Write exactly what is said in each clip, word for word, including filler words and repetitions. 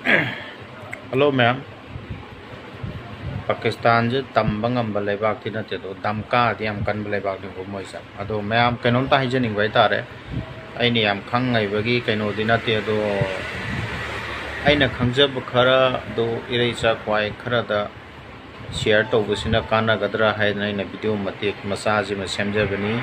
Hello ꯃꯌꯥꯝ꯫ ꯄꯥꯀꯤꯁꯇꯥꯟꯁꯦ ꯇꯝꯕ ꯉꯝꯕ ꯂꯩꯕꯥꯛꯇꯤ ꯅꯠꯇꯦ, ꯑꯗꯣ ꯗꯝꯀꯥꯗꯤ ꯌꯥꯝ ꯀꯟꯕ ꯂꯩꯕꯥꯛꯅꯤꯀꯣ ꯃꯣꯏꯁꯦ꯫ ꯑꯗꯣ ꯃꯌꯥꯝ, ꯀꯩꯅꯣꯝꯇ ꯍꯥꯏꯖꯅꯤꯡꯕ ꯍꯥꯏꯇꯥꯔꯦ꯫ ꯑꯩꯅ ꯌꯥꯝ ꯈꯪ ꯍꯩꯕꯒꯤ ꯀꯩꯅꯣꯗꯤ ꯅꯠꯇꯦ, ꯑꯗꯣ ꯑꯩꯅ ꯈꯪꯖꯕ ꯈꯔ ꯑꯗꯨ ꯏꯔꯩꯆꯥ ꯈ꯭ꯋꯥꯏ ꯈꯔꯗ ꯁꯤꯌꯔ ꯇꯧꯕꯁꯤꯅ ꯀꯥꯟꯅꯒꯗ꯭ꯔꯥ ꯍꯥꯏꯗꯅ ꯑꯩꯅ ꯚꯤꯗꯤꯑꯣ ꯃꯇꯦꯛ ꯃꯆꯥꯁꯤꯃ ꯁꯦꯝꯖꯕꯅꯤ꯫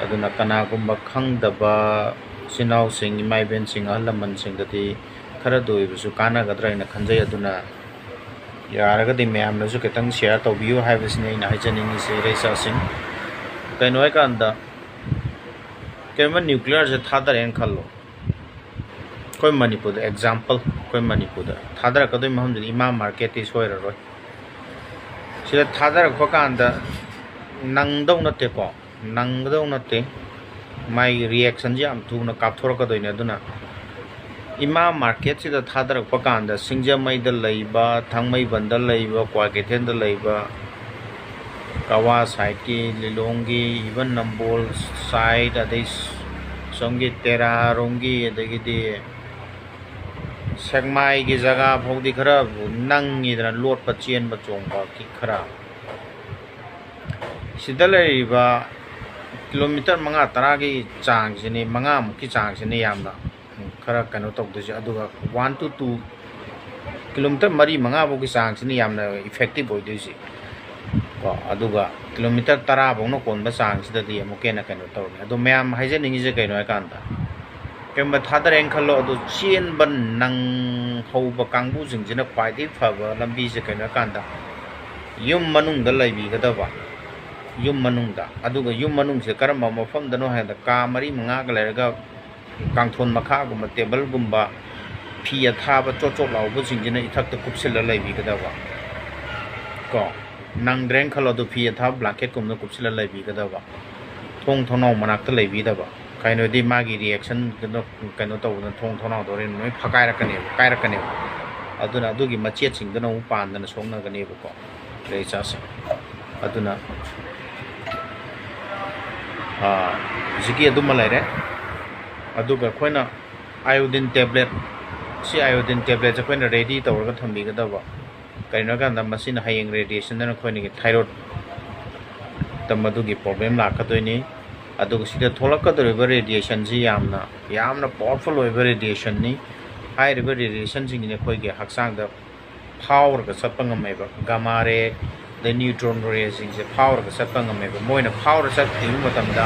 ꯑꯗꯨꯅ ꯀꯅꯥꯒꯨꯝꯕ ꯈꯪꯗꯕ ꯏꯆꯤꯟ ꯏꯅꯥꯎꯁꯤꯡ, ꯏꯃꯥ ꯏꯕꯦꯟꯁꯤꯡ, ꯑꯍꯜ ꯂꯃꯟꯁꯤꯡꯗꯗꯤ ꯈꯔꯗ ꯑꯣꯏꯕꯁꯨ ꯀꯥꯟꯅꯒꯗ꯭ꯔꯥ ꯍꯥꯏꯅ ꯈꯟꯖꯩ꯫ ꯑꯗꯨꯅ ꯌꯥꯔꯒꯗꯤ ꯃꯌꯥꯝꯅꯁꯨ ꯈꯤꯇꯪ ꯁꯤꯌꯥꯔ ꯇꯧꯕꯤꯌꯨ ꯍꯥꯏꯕꯁꯤꯅꯤ ꯑꯩꯅ ꯍꯥꯏꯖꯅꯤꯡꯉꯤꯁꯦ, ꯏꯔꯩꯆꯥꯁꯤꯡ꯫ ꯀꯩꯅꯣ ꯍꯥꯏꯀꯥꯟꯗ, ꯀꯩꯒꯨꯝꯕ ꯅ꯭ꯌꯨꯀ꯭ꯂꯤꯌꯔꯁꯦ ꯊꯥꯗꯔꯦꯅ ꯈꯜꯂꯣ, ꯑꯩꯈꯣꯏ ꯃꯅꯤꯄꯨꯔꯗ ꯑꯦꯛꯖꯥꯝꯄꯜ, ꯑꯩꯈꯣꯏ ꯃꯅꯤꯄꯨꯔꯗ ꯊꯥꯗꯔꯛꯀꯗꯣꯏ ꯃꯐꯝꯗꯨꯗꯤ ꯏꯃꯥ ꯃꯥꯔꯀꯦꯠꯇꯤ ꯁꯣꯏꯔꯔꯣꯏ꯫ ꯁꯤꯗ ꯊꯥꯗꯔꯛꯄ ꯀꯥꯟꯗ ꯅꯪꯗꯧ ꯅꯠꯇꯦꯀꯣ, ꯅꯪꯒꯗꯧ ꯅꯠꯇꯦ꯫ ꯃꯥꯒꯤ ꯔꯤꯌꯦꯛꯁꯟꯁꯦ ꯌꯥꯝ ꯊꯨꯅ ꯀꯥꯞꯊꯣꯔꯛꯀꯗꯣꯏꯅꯦ꯫ ꯑꯗꯨꯅ ꯏꯃꯥ ꯃꯥꯔꯀꯦꯠꯁꯤꯗ ꯊꯥꯗꯔꯛꯄ ꯀꯥꯟꯗ ꯁꯤꯡꯖꯃꯩꯗ ꯂꯩꯕ, ꯊꯥꯡꯃꯩꯕꯟꯗ ꯂꯩꯕ, ꯀ꯭ꯋꯥꯀꯩꯊꯦꯜꯗ ꯂꯩꯕ, ꯀꯋꯥ ꯁꯥꯏꯠꯀꯤ, ꯂꯤꯂꯣꯡꯒꯤ, ꯏꯚꯟ ꯅꯝꯕꯣꯜ ꯁꯥꯏꯠ, ꯑꯗꯩ ꯁꯣꯝꯒꯤ ꯇꯦꯔꯥꯔꯣꯝꯒꯤ, ꯑꯗꯒꯤꯗꯤ ꯁꯦꯛꯃꯥꯏꯒꯤ ꯖꯒꯥ ꯐꯥꯎꯗꯤ ꯈꯔ ꯅꯪꯉꯤꯗꯅ, ꯂꯣꯠꯄ ꯆꯦꯟꯕ ꯆꯣꯡꯕꯒꯤ ꯈꯔ꯫ ꯁꯤꯗ ꯂꯩꯔꯤꯕ ꯀꯤꯂꯣꯃꯤꯇꯔ ꯃꯉꯥ ꯇꯔꯥꯒꯤ ꯆꯥꯡꯁꯤꯅꯤ, ꯃꯉꯥꯃꯨꯛꯀꯤ ꯆꯥꯡꯁꯤꯅꯤ ꯌꯥꯝꯅ ꯈꯔ ꯀꯩꯅꯣ ꯇꯧꯗꯣꯏꯁꯦ꯫ ꯑꯗꯨꯒ one to two, ꯀꯤꯂꯣꯃꯤꯇꯔ ꯃꯔꯤ ꯃꯉꯥ ꯐꯥꯎꯒꯤ ꯆꯥꯡꯁꯤꯅ ꯌꯥꯝꯅ ꯏꯐꯦꯛꯇꯤꯞ ꯑꯣꯏꯗꯣꯏꯁꯦ ꯀꯣ꯫ ꯑꯗꯨꯒ ꯀꯤꯂꯣꯃꯤꯇꯔ ꯇꯔꯥ ꯐꯥꯎꯅ ꯀꯣꯟꯕ ꯆꯥꯡꯁꯤꯗꯗꯤ ꯑꯃꯨꯛꯀ ꯍꯦꯟꯅ ꯀꯩꯅꯣ ꯇꯧꯔꯅꯤ꯫ ꯑꯗꯣ ꯃꯌꯥꯝ ꯍꯥꯏꯖꯅꯤꯡꯉꯤꯁꯦ ꯀꯩꯅꯣ ꯍꯥꯏꯀꯥꯟꯗ, ꯀꯩꯒꯨꯝꯕ ꯊꯥꯗꯔꯦꯅ ꯈꯜꯂꯣ, ꯑꯗꯨ ꯆꯦꯟꯕ ꯅꯪꯍꯧꯕ ꯀꯥꯡꯕꯨꯁꯤꯡꯁꯤꯅ ꯈ꯭ꯋꯥꯏꯗꯒꯤ ꯐꯕ ꯂꯝꯕꯤꯁꯦ ꯀꯩꯅꯣ ꯍꯥꯏꯀꯥꯟꯗ, ꯌꯨꯝ ꯃꯅꯨꯡꯗ ꯂꯩꯕꯤꯒꯗꯕ, ꯌꯨꯝ ꯃꯅꯨꯡꯗ꯫ ꯑꯗꯨꯒ ꯌꯨꯝ ꯃꯅꯨꯡꯁꯦ ꯀꯔꯝꯕ ꯃꯐꯝꯗꯅꯣ ꯍꯥꯏꯕꯗ, ꯀꯥ ꯃꯔꯤ ꯃꯉꯥꯒ ꯂꯩꯔꯒ ꯀꯥꯡꯊꯣꯟ ꯃꯈꯥꯒꯨꯝꯕ, ꯇꯦꯕꯜꯒꯨꯝꯕ, ꯐꯤ ꯑꯊꯥꯕ ꯆꯣꯠ ꯆꯣꯠ ꯂꯥꯎꯕꯁꯤꯡꯁꯤꯅ ꯏꯊꯛꯇ ꯀꯨꯞꯁꯤꯜꯂ ꯂꯩꯕꯤꯒꯗꯕ ꯀꯣ꯫ ꯅꯪꯗ꯭ꯔꯦꯅ ꯈꯜꯂꯣ, ꯑꯗꯨ ꯐꯤ ꯑꯊꯥꯕ ꯕ꯭ꯂꯥꯡꯀꯦꯠꯀꯨꯝꯕꯗ ꯀꯨꯞꯁꯤꯜꯂ ꯂꯩꯕꯤꯒꯗꯕ꯫ ꯊꯣꯡ ꯊꯣꯡꯅꯥꯎ ꯃꯅꯥꯛꯇ ꯂꯩꯕꯤꯗꯕ꯫ ꯀꯩꯅꯣꯗꯤ ꯃꯥꯒꯤ ꯔꯤꯌꯦꯛꯁꯟ ꯀꯩꯅꯣ, ꯀꯩꯅꯣ ꯇꯧꯕꯗꯅ ꯊꯣꯡ ꯊꯣꯡꯅꯥꯎꯗꯣ ꯍꯣꯔꯦꯟ ꯂꯣꯏ ꯐꯀꯥꯏꯔꯛꯀꯅꯦꯕ, ꯀꯥꯏꯔꯛꯀꯅꯦꯕ꯫ ꯑꯗꯨꯅ ꯑꯗꯨꯒꯤ ꯃꯆꯦꯠꯁꯤꯡꯗꯨꯅ ꯑꯃꯨꯛ ꯄꯥꯟꯗꯅ ꯁꯣꯛꯅꯒꯅꯦꯕꯀꯣ, ꯏꯔꯩꯆꯥꯁꯦ꯫ ꯑꯗꯨꯅ, ꯑꯥ, ꯍꯧꯖꯤꯛꯀꯤ ꯑꯗꯨꯃ ꯂꯩꯔꯦ꯫ ꯑꯗꯨꯒ ꯑꯩꯈꯣꯏꯅ ꯑꯥꯏꯑꯣꯗꯤꯟ ꯇꯦꯕ꯭ꯂꯦꯠ, ꯁꯤ ꯑꯥꯏꯑꯣꯗꯤꯟ ꯇꯦꯕ꯭ꯂꯦꯠꯁꯦ ꯑꯩꯈꯣꯏꯅ ꯔꯦꯗꯤ ꯇꯧꯔꯒ ꯊꯝꯕꯤꯒꯗꯕ꯫ ꯀꯔꯤꯒꯤꯅꯣ ꯍꯥꯏꯀꯥꯟꯗ ꯃꯁꯤꯅ ꯍꯌꯦꯡ ꯔꯦꯗꯤꯌꯦꯁꯟꯗ ꯅꯈꯣꯏꯅꯒꯤ ꯊꯥꯏꯔꯣꯏꯗꯇ ꯃꯗꯨꯒꯤ ꯄ꯭ꯔꯣꯕ꯭ꯂꯦꯝ ꯂꯥꯛꯀꯗꯣꯏꯅꯤ꯫ ꯑꯗꯨꯒ ꯁꯤꯗ ꯊꯣꯛꯂꯛꯀꯗꯧꯔꯤꯕ ꯔꯦꯗꯤꯌꯦꯁꯟꯁꯤ ꯌꯥꯝꯅ, ꯌꯥꯝꯅ ꯄꯥꯋꯔꯐꯨꯜ ꯑꯣꯏꯕ ꯔꯦꯗꯤꯌꯦꯁꯟꯅꯤ꯫ ꯍꯥꯏꯔꯤꯕ ꯔꯦꯗꯤꯌꯦꯁꯟꯁꯤꯡꯁꯤꯅ ꯑꯩꯈꯣꯏꯒꯤ ꯍꯛꯆꯥꯡꯗ ꯐꯥꯎꯔꯒ ꯆꯠꯄ ꯉꯝꯃꯦꯕ꯫ ꯒꯥꯃꯥ ꯔꯦ, ꯑꯗꯩ ꯅ꯭ꯌꯨꯇ꯭ꯔꯣꯟ ꯔꯦꯁꯤꯡꯁꯦ ꯐꯥꯎꯔꯒ ꯆꯠꯄ ꯉꯝꯃꯦꯕ꯫ ꯃꯣꯏꯅ ꯐꯥꯎꯔ ꯆꯠꯈꯤꯕ ꯃꯇꯝꯗ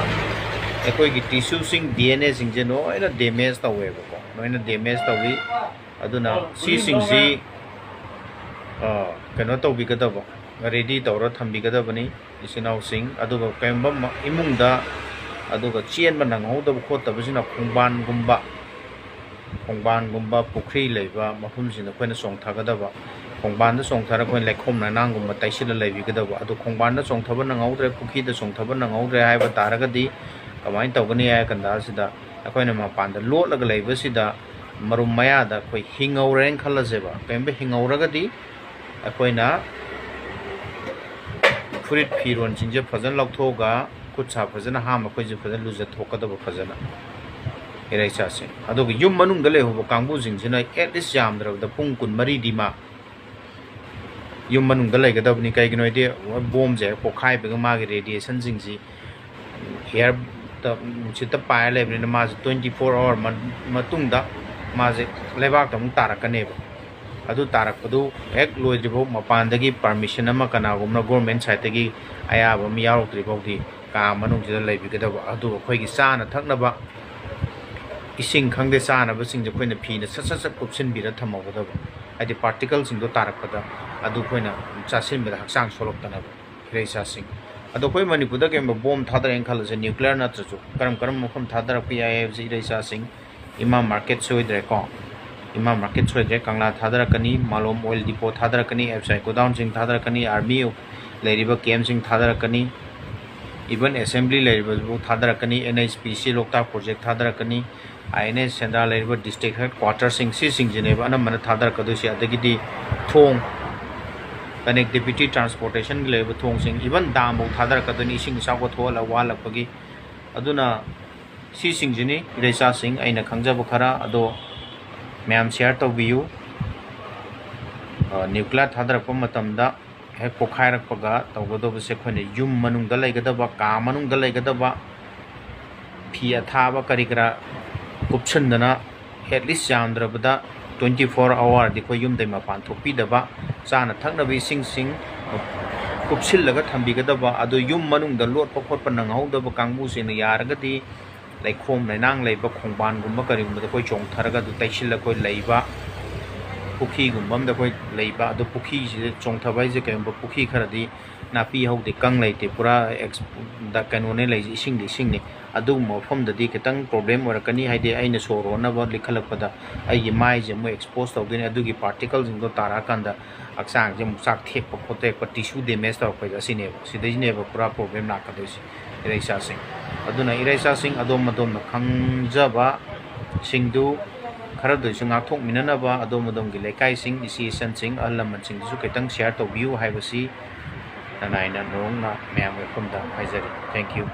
ꯑꯩꯈꯣꯏꯒꯤ ꯇꯤꯁꯨꯁꯤꯡ, ꯗꯤ ꯑꯦꯟ ꯑꯦꯁꯤꯡꯁꯦ ꯂꯣꯏꯅ ꯗꯦꯃꯦꯖ ꯇꯧꯋꯦꯕꯀꯣ, ꯂꯣꯏꯅ ꯗꯦꯃꯦꯖ ꯇꯧꯋꯤ꯫ ꯑꯗꯨꯅ ꯁꯤꯁꯤꯡꯁꯤ, ꯑ, ꯀꯩꯅꯣ ꯇꯧꯕꯤꯒꯗꯕ, ꯔꯦꯗꯤ ꯇꯧꯔ ꯊꯝꯕꯤꯒꯗꯕꯅꯤ ꯏꯆꯤꯟ ꯏꯅꯥꯎꯁꯤꯡ꯫ ꯑꯗꯨꯒ ꯀꯔꯤꯒꯨꯝꯕ ꯃ-, ꯏꯃꯨꯡꯗ, ꯑꯗꯨꯒ ꯆꯦꯟꯕ ꯅꯪꯍꯧꯗꯕ ꯈꯣꯠꯇꯕꯁꯤꯅ ꯈꯣꯡꯕꯥꯟꯒꯨꯝꯕ, ꯈꯣꯡꯕꯥꯟꯒꯨꯝꯕ, ꯄꯨꯈ꯭ꯔꯤ ꯂꯩꯕ ꯃꯐꯝꯁꯤꯡꯗ ꯑꯩꯈꯣꯏꯅ ꯆꯣꯡꯊꯒꯗꯕ꯫ ꯈꯣꯡꯕꯥꯟꯗ ꯆꯣꯡꯊꯔꯒ ꯑꯩꯈꯣꯏꯅ ꯂꯩꯈꯣꯝ ꯂꯩꯅꯥꯡꯒꯨꯝꯕ ꯇꯩꯁꯤꯜꯂ ꯂꯩꯕꯤꯒꯗꯕ꯫ ꯑꯗꯨ ꯈꯣꯡꯕꯥꯟꯗ ꯆꯣꯡꯊꯕ ꯅꯪꯍꯧꯗ꯭ꯔꯦ, ꯄꯨꯈ꯭ꯔꯤꯗ ꯆꯣꯡꯊꯕ ꯅꯪꯍꯧꯗ꯭ꯔꯦ ꯍꯥꯏꯕ ꯇꯥꯔꯒꯗꯤ ꯀꯃꯥꯏꯅ ꯇꯧꯒꯅꯤ ꯍꯥꯏ ꯀꯥꯟꯗ, ꯑꯁꯤꯗ ꯑꯩꯈꯣꯏꯅ ꯃꯄꯥꯟꯗ ꯂꯣꯠꯂꯒ ꯂꯩꯕꯁꯤꯗ ꯃꯔꯨꯝ ꯃꯌꯥꯗ ꯑꯩꯈꯣꯏ ꯍꯤꯡꯍꯧꯔꯦꯅ ꯈꯜꯂꯁꯦꯕ꯫ ꯀꯔꯤꯒꯨꯝꯕ ꯍꯤꯡꯍꯧꯔꯒꯗꯤ ꯑꯩꯈꯣꯏꯅ ꯐꯨꯔꯤꯠ ꯐꯤꯔꯣꯟꯁꯤꯡꯁꯦ ꯐꯖꯅ ꯂꯧꯊꯣꯛꯑꯒ, ꯈꯨꯠ ꯁꯥ ꯐꯖꯅ ꯍꯥꯝꯃ, ꯑꯩꯈꯣꯏꯁꯦ ꯐꯖꯅ ꯂꯨꯖꯊꯣꯛꯀꯗꯕ ꯐꯖꯅ, ꯏꯔꯩꯆꯥꯁꯤꯡ꯫ ꯑꯗꯨꯒ ꯌꯨꯝ ꯃꯅꯨꯡꯗ ꯂꯩꯍꯧꯕ ꯀꯥꯡꯕꯨꯁꯤꯡꯁꯤꯅ at least ꯌꯥꯝꯗ꯭ꯔꯕꯗ ꯄꯨꯡ ꯀꯨꯟꯃꯔꯤꯗꯤ ꯃꯥ ꯌꯨꯝ ꯃꯅꯨꯡꯗ ꯂꯩꯒꯗꯕꯅꯤ꯫ ꯀꯩꯒꯤꯅꯣ ꯍꯥꯏꯗꯤ ꯕꯣꯝꯁꯦ ꯄꯣꯛꯈꯥꯏꯕꯒ ꯃꯥꯒꯤ ꯔꯦꯗꯤꯌꯦꯁꯟꯁꯤꯡꯁꯤ ꯍꯤꯌꯔꯗ, ꯅꯨꯡꯁꯤꯠꯇ ꯄꯥꯏꯔ ꯂꯩꯕꯅꯤꯅ ꯃꯥꯁꯦ twenty four hour ꯃ-, ꯃꯇꯨꯡꯗ ꯃꯥꯁꯦ ꯂꯩꯕꯥꯛꯇ ꯑꯃꯨꯛ ꯇꯥꯔꯛꯀꯅꯦꯕ꯫ ꯑꯗꯨ ꯇꯥꯔꯛꯄꯗꯨ ꯍꯦꯛ ꯂꯣꯏꯗ꯭ꯔꯤꯐꯥꯎ, ꯃꯄꯥꯟꯗꯒꯤ ꯄꯥꯔꯃꯤꯁꯟ ꯑꯃ ꯀꯅꯥꯒꯨꯝꯕꯅ ꯒꯣꯔꯃꯦꯟ ꯁꯥꯏꯠꯇꯒꯤ ꯑꯌꯥꯕ ꯑꯃ ꯌꯥꯎꯔꯛꯇ꯭ꯔꯤ ꯐꯥꯎꯗꯤ ꯀꯥ ꯃꯅꯨꯡꯁꯤꯗ ꯂꯩꯕꯤꯒꯗꯕ꯫ ꯑꯗꯨꯒ ꯑꯩꯈꯣꯏꯒꯤ ꯆꯥꯅ ꯊꯛꯅꯕ ꯏꯁꯤꯡ ꯈꯪꯗꯦ, ꯆꯥꯅꯕꯁꯤꯡꯁꯦ ꯑꯩꯈꯣꯏꯅ ꯐꯤꯅ ꯁꯠ ꯁꯠ ꯁꯠ ꯀꯨꯞꯁꯤꯟꯕꯤꯔ ꯊꯝꯍꯧꯒꯗꯕ꯫ ꯍꯥꯏꯗꯤ ꯄꯥꯔꯇꯤꯀꯜꯁꯤꯡꯗꯣ ꯇꯥꯔꯛꯄꯗ ꯑꯗꯨ ꯑꯩꯈꯣꯏꯅ ꯆꯥꯁꯤꯟꯕꯗ ꯍꯛꯆꯥꯡ ꯁꯣꯛꯂꯛꯇꯅꯕ, ꯏꯔꯩꯆꯥꯁꯤꯡ꯫ ꯑꯗꯣ ꯑꯩꯈꯣꯏ ꯃꯅꯤꯄꯨꯔꯗ ꯀꯩꯒꯨꯝꯕ ꯕꯣꯝ ꯊꯥꯗꯔꯛꯑꯦꯅ ꯈꯜꯂꯁꯦ, ꯅ꯭ꯌꯨꯀ꯭ꯂꯤꯌꯔ ꯅꯠꯇ꯭ꯔꯁꯨ, ꯀꯔꯝ ꯀꯔꯝꯕ ꯃꯐꯝ ꯊꯥꯗꯔꯛꯄ ꯌꯥꯏ ꯍꯥꯏꯕꯁꯦ, ꯏꯔꯩꯆꯥꯁꯤꯡ, ꯏꯃꯥ ꯃꯥꯔꯀꯦꯠ ꯁꯣꯏꯗ꯭ꯔꯦꯀꯣ, ꯏꯃꯥ ꯃꯥꯔꯀꯦꯠ ꯁꯣꯏꯗ꯭ꯔꯦ, ꯀꯪꯂꯥ ꯊꯥꯗꯔꯛꯀꯅꯤ, ꯃꯥꯂꯣꯝ ꯑꯣꯏꯜ ꯗꯤꯄꯣ ꯊꯥꯗꯔꯛꯀꯅꯤ, ꯑꯦꯐꯁꯥꯏ ꯒꯣꯗꯥꯎꯟꯁꯤꯡ ꯊꯥꯗꯔꯛꯀꯅꯤ, ꯑꯥꯔꯃꯤ ꯂꯩꯔꯤꯕ ꯀꯦꯝꯁꯤꯡ ꯊꯥꯗꯔꯛꯀꯅꯤ, ꯏꯚꯟ ꯑꯦꯁꯦꯝꯕ꯭ꯂꯤ ꯂꯩꯔꯤꯕꯗꯨꯐꯥꯎ ꯊꯥꯗꯔꯛꯀꯅꯤ, N H P C Loktak project ꯊꯥꯗꯔꯛꯀꯅꯤ, I and ꯑꯦꯁ ꯁꯦꯟꯗ꯭ꯔꯥ ꯂꯩꯔꯤꯕ ꯗꯤꯁꯇ꯭ꯔꯤꯛ ꯍꯦꯗ ꯀ꯭ꯋꯥꯇꯔꯁꯤꯡ, ꯁꯤꯁꯤꯡꯁꯤꯅꯦꯕ ꯑꯅꯝꯕꯅ ꯊꯥꯗꯔꯛꯀꯗꯣꯏꯁꯦ꯫ ꯑꯗꯒꯤꯗꯤ ꯊꯣꯡ, ꯀꯅꯦꯛꯇꯤꯚꯤꯇꯤ, ꯇ꯭ꯔꯥꯟꯁꯄꯣꯔꯇꯦꯁꯟꯒꯤ ꯂꯩꯔꯤꯕ ꯊꯣꯡꯁꯤꯡ, ꯏꯚꯟ ꯗꯥꯝꯐꯥꯎ ꯊꯥꯗꯔꯛꯀꯗꯣꯏꯅꯤ, ꯏꯁꯤꯡ ꯏꯆꯥꯎꯒ ꯊꯣꯛꯍꯜꯂ ꯋꯥꯍꯜꯂꯛꯄꯒꯤ꯫ ꯑꯗꯨꯅ ꯁꯤꯁꯤꯡꯁꯤꯅꯤ ꯏꯔꯩꯆꯥꯁꯤꯡ ꯑꯩꯅ ꯈꯪꯖꯕ ꯈꯔ꯫ ꯑꯗꯣ ꯃꯌꯥꯝ share ꯇꯧꯕꯤꯌꯨ꯫ ꯅ꯭ꯌꯨꯀ꯭ꯂꯤꯌꯔ ꯊꯥꯗꯔꯛꯄ ꯃꯇꯝꯗ ꯍꯦꯛ ꯄꯣꯈꯥꯏꯔꯛꯄꯒ ꯇꯧꯒꯗꯧꯕꯁꯦ, ꯑꯩꯈꯣꯏꯅ ꯌꯨꯝ ꯃꯅꯨꯡꯗ ꯂꯩꯒꯗꯕ, ꯀꯥ ꯃꯅꯨꯡꯗ ꯂꯩꯒꯗꯕ, ꯐꯤ ꯑꯊꯥꯕ ꯀꯔꯤ ꯀꯔꯥ ꯀꯨꯞꯁꯟꯗꯅ, at least ꯌꯥꯝꯗ꯭ꯔꯕꯗ twenty four hourꯗꯤ ꯑꯩꯈꯣꯏ ꯌꯨꯝꯗꯩ ꯃꯄꯥꯟ ꯊꯣꯛꯄꯤꯗꯕ, ꯆꯥꯅ ꯊꯛꯅꯕ ꯏꯁꯤꯡꯁꯤꯡ ꯀꯨꯞꯁꯤꯜꯂꯒ ꯊꯝꯕꯤꯒꯗꯕ꯫ ꯑꯗꯨ ꯌꯨꯝ ꯃꯅꯨꯡꯗ ꯂꯣꯠꯄ ꯈꯣꯠꯄ ꯅꯪꯍꯧꯗꯕ ꯀꯥꯡꯕꯨꯁꯤꯡꯅ ꯌꯥꯔꯒꯗꯤ ꯂꯩꯈꯣꯝ ꯂꯩꯅꯥꯡ ꯂꯩꯕ ꯈꯣꯡꯕꯥꯟꯒꯨꯝꯕ ꯀꯔꯤꯒꯨꯝꯕꯗ ꯑꯩꯈꯣꯏ ꯆꯣꯡꯊꯔꯒ ꯑꯗꯨ ꯇꯩꯁꯤꯜꯂꯒ ꯑꯩꯈꯣꯏ ꯂꯩꯕ, ꯄꯨꯈ꯭ꯔꯤꯒꯨꯝꯕ ꯑꯝꯗ ꯑꯩꯈꯣꯏ ꯂꯩꯕ꯫ ꯑꯗꯨ ꯄꯨꯈ꯭ꯔꯤꯁꯤꯗ ꯆꯣꯡꯊꯕ ꯍꯥꯏꯁꯦ ꯀꯔꯤꯒꯨꯝꯕ ꯄꯨꯈ꯭ꯔꯤ ꯈꯔꯗꯤ ꯅꯥꯄꯤ ꯍꯧꯗꯦ, ꯀꯪ ꯂꯩꯇꯦ, ꯄꯨꯔꯥ ꯑꯦꯛꯁ-, ꯗ ꯀꯩꯅꯣꯅꯦ ꯂꯩꯁꯦ, ꯏꯁꯤꯡꯗꯤ ꯏꯁꯤꯡꯅꯤ꯫ ꯑꯗꯨꯒꯨꯝꯕ ꯃꯐꯝꯗꯗꯤ ꯈꯤꯇꯪ problem ꯑꯣꯏꯔꯛꯀꯅꯤ, ꯍꯥꯏꯗꯤ ꯑꯩꯅ ꯁꯣꯔ ꯍꯣꯟꯅꯕ ꯂꯤꯈꯠꯂꯛꯄꯗ ꯑꯩꯒꯤ ꯃꯥꯏꯁꯦ ꯑꯃꯨꯛ expose ꯇꯧꯗꯣꯏꯅꯤ, ꯑꯗꯨꯒꯤ particleꯁꯤꯡꯗꯣ ꯇꯥꯔꯛꯑꯀꯥꯟꯗ ꯍꯛꯆꯥꯡꯁꯦ ꯑꯃꯨꯛ ꯆꯥꯛ ꯊꯦꯛꯄ ꯈꯣꯠꯇꯦꯛꯄ, tissue damage ꯇꯧꯔꯛꯄ ꯍꯥꯏꯗꯣ ꯑꯁꯤꯅꯦꯕ꯫ ꯁꯤꯗꯩꯁꯤꯅꯦꯕ ꯄꯨꯔꯥ problem ꯂꯥꯛꯀꯗꯣꯏꯁꯦ ꯏꯔꯩꯆꯥꯁꯤꯡ꯫ ꯑꯗꯨꯅ ꯏꯔꯩꯆꯥꯁꯤꯡ ꯑꯗꯣꯝ ꯑꯗꯣꯝꯅ ꯈꯪꯖꯕꯁꯤꯡꯗꯨ ꯈꯔꯗꯁꯨ ꯉꯥꯛꯊꯣꯛꯃꯤꯟꯅꯅꯕ ꯑꯗꯣꯝ ꯑꯗꯣꯝꯒꯤ ꯂꯩꯀꯥꯏꯁꯤꯡ, ꯏꯆꯦ ꯏꯆꯟꯁꯤꯡ, ꯑꯍꯜ ꯂꯃꯟꯁꯤꯡꯗꯁꯨ ꯈꯤꯇꯪ share ꯇꯧꯕꯤꯌꯨ ꯍꯥꯏꯕꯁꯤ ꯅꯅꯥꯏꯅ ꯅꯣꯡꯅ ꯃꯌꯥꯝꯒꯤ ꯃꯐꯝꯗ ꯍꯥꯏꯖꯔꯤ꯫ Thank you꯫